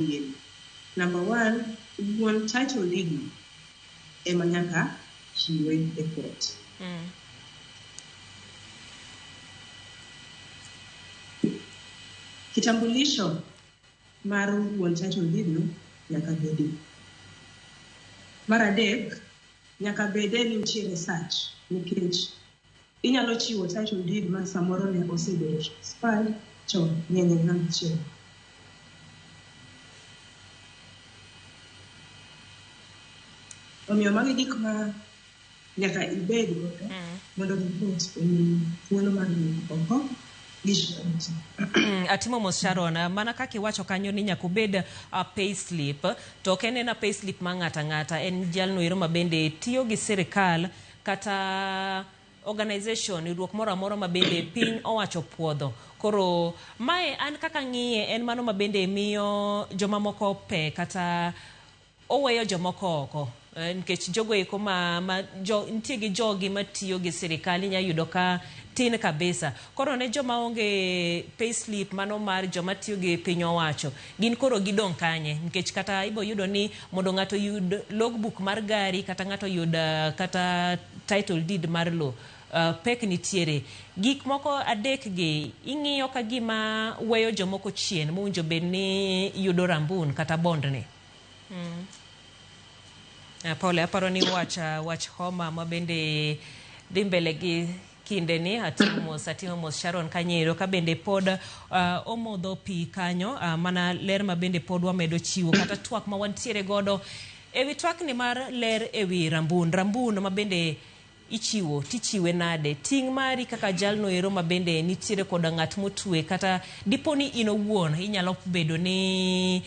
Oyieni. Number one, wuon title deed no ema nyaka chiwe e court. Kitambulisho mar wuon title deed no nyaka bedi. Mar adek, nyaka bede ni nitiere search nikech inyalo chiwo title deed ma samoro ne osebedo transferred to ng'eny e ng'ama chielo. Omiyo magi gik ma nyaka ibed godo mondo mi court omiyi thuolo mar wuok oko gi surety. Atimo mos Sharon, mana kaka iwacho kanyo ni nyaka obed a pay slip, to ok en ena pay slip mar ng'ato ang'ata, en jalno ero ma bende tiyo gi sirikal kata organization, riwruok moro amora ma bende piny owacho puodho. Koro mae an kaka ng'iye en mano ma bende miyo jomamoko pe kata oweyo jomoko oko nikech jogo eko ma jo, nitie gi jogi matiyo gi sirikal inya yudo ka tin kabisa. Koro ne joma onge payslip mano mar joma tiyo gi piny owacho, gin koro gidong' kanye? Nikech kata ibo yudo ni mondo ng'ato oyud logbook mar gari kata ng'ato oyud kata title deed mar lo, pek nitiere. Gik moko adek gi ing'iyo ka gima weyo jomoko chien mowinjo bed ni yudo rambun kata bond ni. Pole, aparo ni wach homa ma bende dhi mbele gi kinde ni. Atimo mos Sharon Kanyero ka bende pod omodho pi kanyo, mana ler ma bende pod wamedo chiwo kata twak ma wantiere godo ewi twakni mar ler ewi rambun ma bende ichiwo tichiwe nade ting' mari kaka jalno ero ma bende nitiere koda ng'at motwe kata dipo ni in owuon inyalo bedo ni.